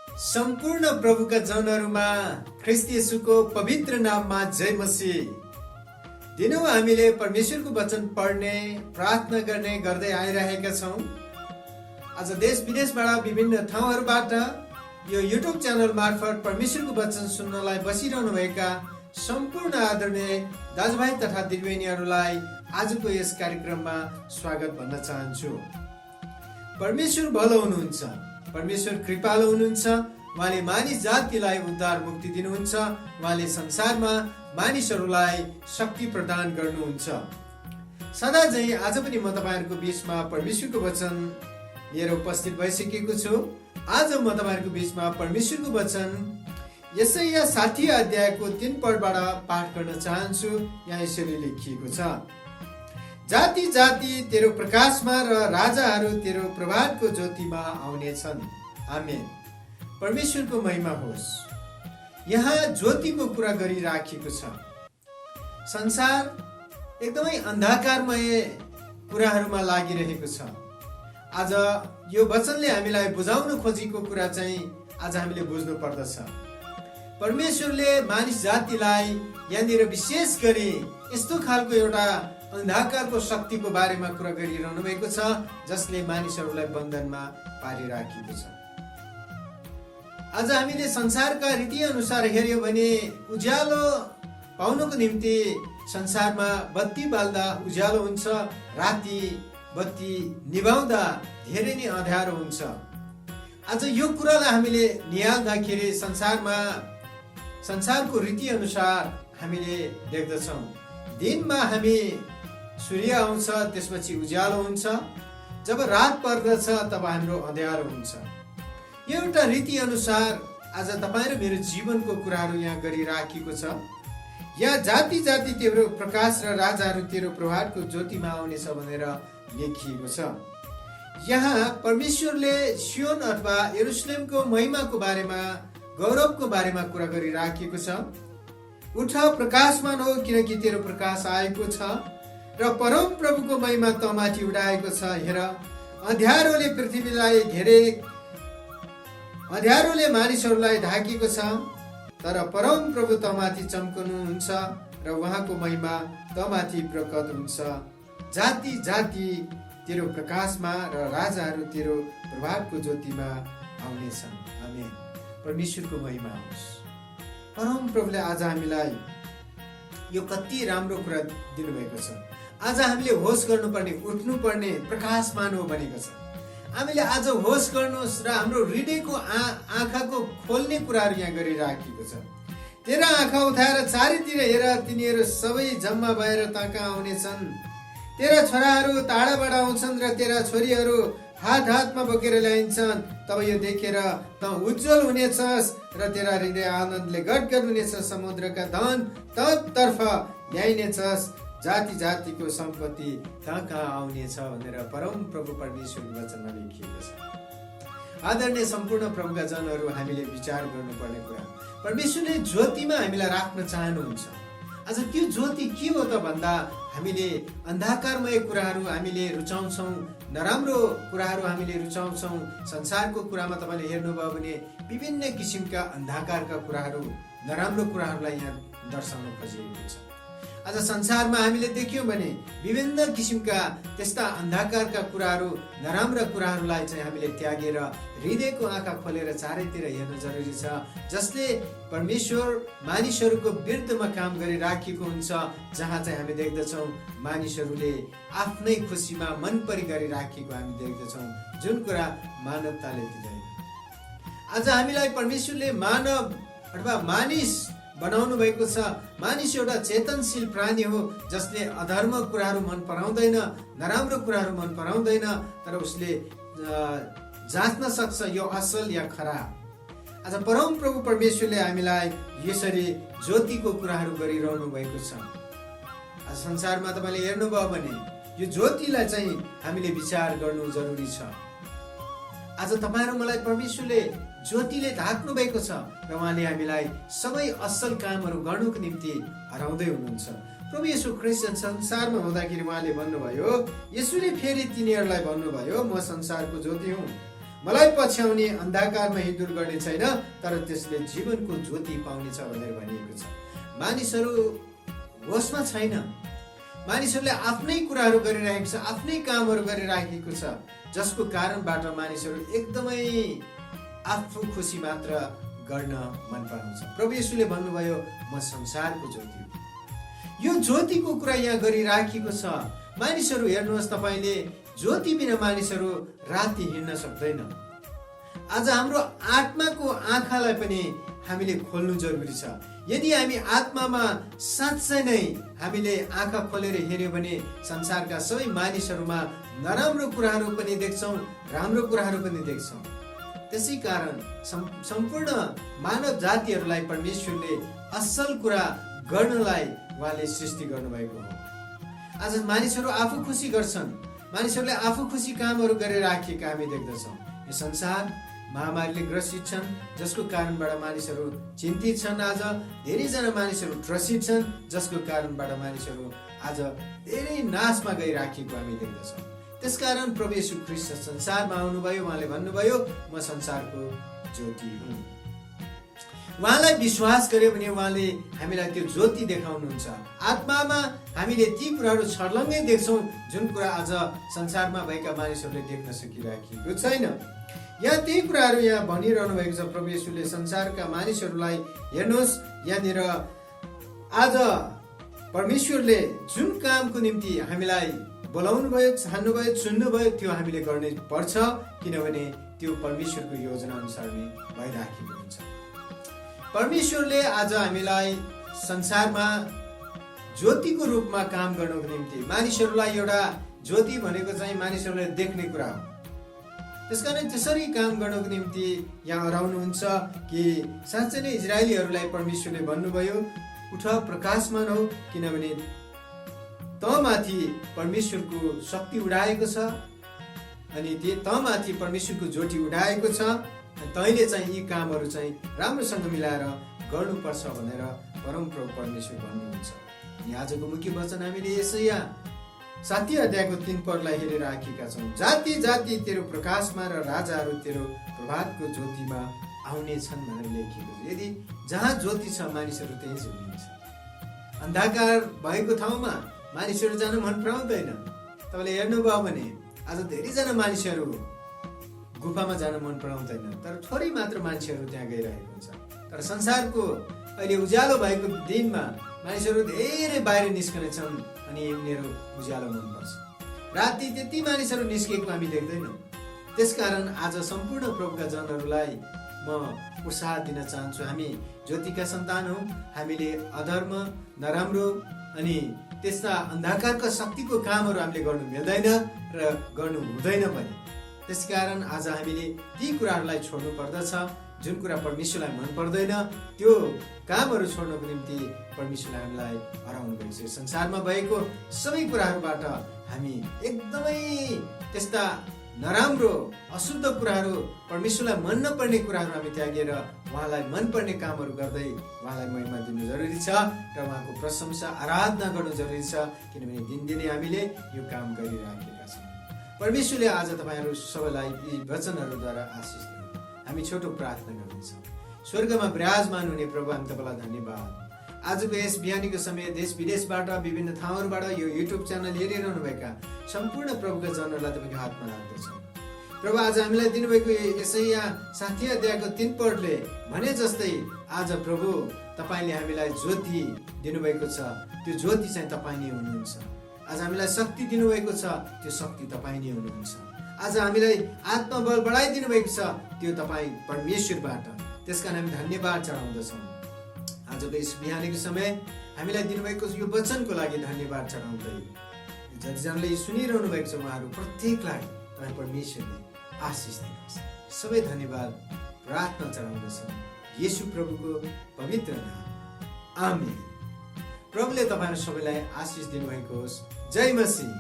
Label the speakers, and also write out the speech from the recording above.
Speaker 1: सम्पूर्ण प्रभुका जनहरूमा ख्रीष्ट येशूको पवित्र नाममा जय मसीह। दिनौँ हामीले परमेश्वरको वचन पढ्ने प्रार्थना गर्दै आइरहेका छौँ। आज देश विदेशबाट विभिन्न ठाउँहरूबाट यो युट्युब च्यानल मार्फत परमेश्वरको वचन सुन्नलाई बसिरहनु भएका सम्पूर्ण आदरणीय दाजुभाइ तथा दिदीबहिनीहरूलाई आजको यस कार्यक्रममा स्वागत भन्न चाहन्छु। परमेश्वर भलो हुनुहुन्छ, परमेश्वर कृपालु हुनुहुन्छ। उहाँले मानिस जातिलाई उद्धार मुक्ति दिनुहुन्छ। उहाँले संसारमा मानिसहरूलाई शक्ति प्रदान गर्नुहुन्छ। सदा झैं आज पनि म तपाईहरुको बीचमा परमेश्वरको वचन लिएर उपस्थित भइसकेको छु। आज म तपाईहरुको बीचमा परमेश्वरको वचन यशाया 60 अध्यायको 3 पदबाट पाठ गर्न चाहन्छु। यहाँ यसरी लेखिएको छ, जाति जाति तेरो प्रकाशमा र राजाहरू तेरो प्रभातको ज्योतिमा आउनेछन्। आमेन। परमेश्वरको महिमा होस्। यहाँ ज्योतिको कुरा गरिराखेको छ। संसार एकदमै अन्धकारमय कुराहरूमा लागिरहेको छ। आज यो वचनले हामीलाई बुझाउन खोजेको कुरा चाहिँ आज हामीले बुझ्नु पर्दछ। परमेश्वरले मानिस जातिलाई यहाँनिर विशेष गरी यस्तो खालको एउटा अन्धकारको शक्तिको बारेमा कुरा गरिरहनु भएको छ जसले मानिसहरूलाई बन्धनमा पारिराखेको छ। आज हामीले संसारका रीति अनुसार हेर्यौं भने उज्यालो पाउनको निम्ति संसारमा बत्ती बाल्दा उज्यालो हुन्छ, राति बत्ती निभाउँदा धेरै नै अँध्यारो हुन्छ। आज यो कुरालाई हामीले निहाल्दाखेरि संसारको रीति अनुसार हामीले देख्दछौँ। दिनमा हामी सूर्य आउँछ, त्यसपछि उज्यालो हुन्छ। जब रात पर्दछ तब हाम्रो अँध्यारो हुन्छ। यो एउटा रीति अनुसार आज तपाईँ र मेरो जीवनको कुराहरू यहाँ गरिराखेको छ। यहाँ जाति जाति तेरो प्रकाश र राजाहरू तेरो प्रभातको ज्योतिमा आउनेछ भनेर लेखिएको छ। यहाँ परमेश्वरले सियोन अथवा यरुशलेमको महिमाको बारेमा, गौरवको बारेमा कुरा गरिराखेको छ। उठ प्रकाशमान हो, किनकि तेरो प्रकाश आएको छ र परम प्रभुको महिमा तमाथि उडाएको छ। हेर, अँध्यारोले पृथ्वीलाई घेरे, अँध्यारोले मानिसहरूलाई ढाकेको छ, तर परम प्रभु तमाथि चम्कनुहुन्छ र उहाँको महिमा तमाथि प्रकट हुन्छ। जाति जाति तेरो प्रकाशमा र राजाहरू तेरो प्रभातको ज्योतिमा आउनेछन्। आमेन। परमेश्वरको महिमा होस्। परम प्रभुले आज हामीलाई यो कति राम्रो कुरा दिनुभएको छ। आज हामीले होस गर्नुपर्ने, उठ्नुपर्ने प्रकाशमान हो भनेको छ। हामीले आज होस गर्नुहोस् र हाम्रो हृदयको आँखाको खोल्ने कुराहरू यहाँ गरिराखेको छ। तेरा आँखा उठाएर चारैतिर हेर, तिनीहरू सबै जम्मा भएर ताका आउनेछन्। तेरा छोराहरू टाढाबाट आउँछन् र तेरा छोरीहरू हात हातमा बोकेर ल्याइन्छन्। तब यो देखेर त उज्जवल हुनेछस् र तेरा हृदय आनन्दले गदगद हुनेछ। समुद्रका धन तर्फ ल्याइनेछस्, जाति जातिको सम्पत्ति कहाँ कहाँ आउनेछ भनेर परम प्रभु परमेश्वरको वचनमा लेखिएको छ। आदरणीय सम्पूर्ण प्रभुका जनहरू, हामीले विचार गर्नुपर्ने कुरा, परमेश्वरले ज्योतिमा हामीलाई राख्न चाहनुहुन्छ। आज त्यो ज्योति के हो त भन्दा हामीले अन्धकारमय कुराहरू हामीले रुचाउँछौँ, नराम्रो कुराहरू हामीले रुचाउँछौँ। संसारको कुरामा तपाईँले हेर्नुभयो भने विभिन्न किसिमका अन्धकारका कुराहरू, नराम्रो कुराहरूलाई यहाँ दर्शाउन खोजिएको छ। आज संसारमा हामीले देख्यौँ भने विभिन्न किसिमका त्यस्ता अन्धकारका कुराहरू, नराम्रा कुराहरूलाई चाहिँ हामीले त्यागेर हृदयको आँखा खोलेर चारैतिर हेर्नु जरुरी छ, जसले परमेश्वर मानिसहरूको विरुद्धमा काम गरिराखेको हुन्छ। जहाँ चाहिँ हामी देख्दछौँ मानिसहरूले आफ्नै खुसीमा मन परी गरिराखेको हामी देख्दछौँ, जुन कुरा मानवताले दिँदैन। आज हामीलाई परमेश्वरले मानव अथवा मानिस बनाउनु भएको छ। मानिस एउटा चेतनशील प्राणी हो जसले अधर्म कुराहरू मन पराउँदैन, नराम्रो कुराहरू मन पराउँदैन, तर उसले जाँच्न सक्छ यो असल या खराब। आज परम प्रभु परमेश्वरले हामीलाई यसरी ज्योतिको कुराहरू गरिरहनु भएको छ। आज संसारमा तपाईँले हेर्नुभयो भने यो ज्योतिलाई चाहिँ हामीले विचार गर्नु जरुरी छ। आज तपाईँ र मलाई परमेश्वरले ज्योतिले ढाक्नु भएको छ र उहाँले हामीलाई सबै असल कामहरू गर्नुको निम्ति हराउँदै हुनुहुन्छ। प्रभु येशू ख्रीष्ट संसारमा हुँदाखेरि उहाँले भन्नुभयो, येशूले फेरि तिनीहरूलाई भन्नुभयो, म संसारको ज्योति हुँ। म मलाई पछ्याउने अन्धकारमा हिँडुल गर्ने छैन, तर त्यसले जीवनको ज्योति पाउनेछ भनेर भनिएको छ। मानिसहरू होसमा छैन, मानिसहरूले आफ्नै कुराहरू गरिरहेको छ, आफ्नै कामहरू गरिराखेको छ, जसको कारणबाट मानिसहरू एकदमै आफू खुसी मात्र गर्न मन पराउँछ। प्रभु येशूले भन्नुभयो, म संसारको ज्योति हुँ। यो ज्योतिको कुरा यहाँ गरिराखेको छ। मानिसहरू हेर्नुहोस्, तपाईँले ज्योति बिना मानिसहरू राति हिँड्न सक्दैन। आज हाम्रो आत्माको आँखालाई पनि हामीले खोल्नु जरुरी छ। यदि हामी आत्मामा साँच्चै नै हामीले आँखा खोलेर हेर्यौँ भने संसारका सबै मानिसहरूमा नराम्रो कुराहरू पनि देख्छौँ, राम्रो कुराहरू पनि देख्छौँ। त्यसै कारण सम्पूर्ण मानव जातिहरूलाई परमेश्वरले असल कुरा गर्नलाई उहाँले सृष्टि गर्नुभएको हो। आज मानिसहरू आफू खुसी गर्छन्, मानिसहरूले आफू खुसी कामहरू गरेर राखेका हामी देख्दछौँ। यो संसार महामारीले ग्रसित छन्, जसको कारणबाट मानिसहरू चिन्तित छन्। आज धेरैजना मानिसहरू त्रसित छन्, जसको कारणबाट मानिसहरू आज धेरै नाशमा गइराखेको हामी देख्दछौँ। त्यसकारण प्रभु येशू ख्रीष्ट संसारमा आउनुभयो। उहाँले भन्नुभयो, म संसारको ज्योति हुँ। उहाँलाई विश्वास गर्यो भने उहाँले हामीलाई त्यो ज्योति देखाउनुहुन्छ। आत्मामा हामीले ती कुराहरू छर्लङ्गै देख्छौँ जुन कुरा आज संसारमा भएका मानिसहरूले देख्न सकिराखेको छैन। यहाँ त्यही कुराहरू यहाँ भनिरहनु भएको छ। प्रभु येशूले संसारका मानिसहरूलाई हेर्नुहोस्, यहाँनिर आज परमेश्वरले जुन कामको निम्ति हामीलाई बोलाउनु भयो, छान्नुभयो, चुन्नुभयो, त्यो हामीले गर्नै पर्छ, किनभने त्यो परमेश्वरको योजना अनुसार नै भइराखेको हुन्छ। परमेश्वरले आज हामीलाई संसारमा ज्योतिको रूपमा काम गर्नको निम्ति, मानिसहरूलाई एउटा ज्योति भनेको चाहिँ मानिसहरूले देख्ने कुरा हो। त्यसकारण त्यसरी काम गर्नको निम्ति यहाँ हराउनुहुन्छ कि साँच्चै नै इजरायलीहरूलाई परमेश्वरले भन्नुभयो, उठ प्रकाशमान हो, किनभने तँमाथि परमेश्वरको शक्ति उडाएको छ अनि तँमाथि परमेश्वरको ज्योति उडाएको छ। तैँले चाहिँ यी कामहरू चाहिँ राम्रोसँग मिलाएर गर्नुपर्छ भनेर परमप्रभु परमेश्वर भन्नुहुन्छ। अनि आजको मुख्य वचन हामीले यसैया 7 अध्यायको 3 पदलाई हेरेर राखेका छौँ। जाति जाति तेरो प्रकाशमा र राजाहरू तेरो प्रभातको ज्योतिमा आउने छन् भनेर लेखिएको छ। यदि जहाँ ज्योति छ मानिसहरू त्यही झुलिन्छ। अन्धकार भएको ठाउँमा मानिसहरू जान मन पराउँदैन। तपाईँले हेर्नुभयो भने आज धेरैजना मानिसहरू गुफामा जान मन पराउँदैन, तर थोरै मात्र मान्छेहरू त्यहाँ गइरहेको हुन्छ। तर संसारको अहिले उज्यालो भएको दिनमा मानिसहरू धेरै बाहिर निस्कने छन् अनि उनीहरू उज्यालो मनपर्छ। राति त्यति मानिसहरू निस्केको हामी देख्दैनौँ। त्यसकारण आज सम्पूर्ण प्रभुका जनहरूलाई म उत्साह दिन चाहन्छु। हामी ज्योतिका सन्तान हौँ। हामीले अधर्म, नराम्रो अनि त्यस्ता अन्धकारका शक्तिको कामहरू हामीले गर्नु मिल्दैन र गर्नु हुँदैन पनि। त्यसकारण आज हामीले ती कुराहरूलाई छोड्नु पर्दछ। जुन कुरा परमेश्वरलाई मन पर्दैन त्यो कामहरू छोड्नको निम्ति परमेश्वरले हामीलाई हराउनु भएको छ। संसारमा भएको सबै कुराहरूबाट हामी एकदमै त्यस्ता नराम्रो अशुद्ध कुराहरू, परमेश्वरलाई मन नपर्ने कुराहरू हामी त्यागेर उहाँलाई मनपर्ने कामहरू गर्दै उहाँलाई महिमा दिनु जरुरी छ र उहाँको प्रशंसा आराधना गर्नु जरुरी छ, किनभने दिनदिनै हामीले यो काम गरिराखेका छौँ। परमेश्वरले आज तपाईँहरू सबैलाई यी वचनहरूद्वारा आशिष दिनु। हामी छोटो प्रार्थना गर्नेछौँ। स्वर्गमा विराजमान हुने प्रभु, हामी तपाईँलाई धन्यवाद। आजको यस बिहानीको समय देश विदेशबाट विभिन्न ठाउँहरूबाट यो युट्युब च्यानल हेरिरहनुभएका सम्पूर्ण प्रभुका जनहरूलाई तपाईँको हातमा राख्दछौँ। प्रभु, आज हामीलाई दिनुभएको यसैया 7 अध्यायको 3 पदले भने जस्तै आज प्रभु तपाईँले हामीलाई ज्योति दिनुभएको छ। त्यो ज्योति चाहिँ तपाईँ नै हुनुहुन्छ। आज हामीलाई शक्ति दिनुभएको छ, त्यो शक्ति तपाईँ नै हुनुहुन्छ। आज हामीलाई आत्मबल बढाइदिनु भएको छ, त्यो तपाईँ परमेश्वरबाट। त्यसकारण हामी धन्यवाद चढाउँदछौँ। आजको यस बिहानीको समय हामीलाई दिनुभएको यो वचनको लागि धन्यवाद चढाउँदै जतिजनाले सुनिरहनु भएको छ उहाँहरू प्रत्येकलाई तपाईँ परमेश्वरले आशिष दिनुहोस्। सबै धन्यवाद प्रार्थना चढाउँदछौँ येशू प्रभुको पवित्र नाम, आमेन। प्रभुले तपाईँहरू सबैलाई आशिष दिनुभएको होस्। जय मसीह।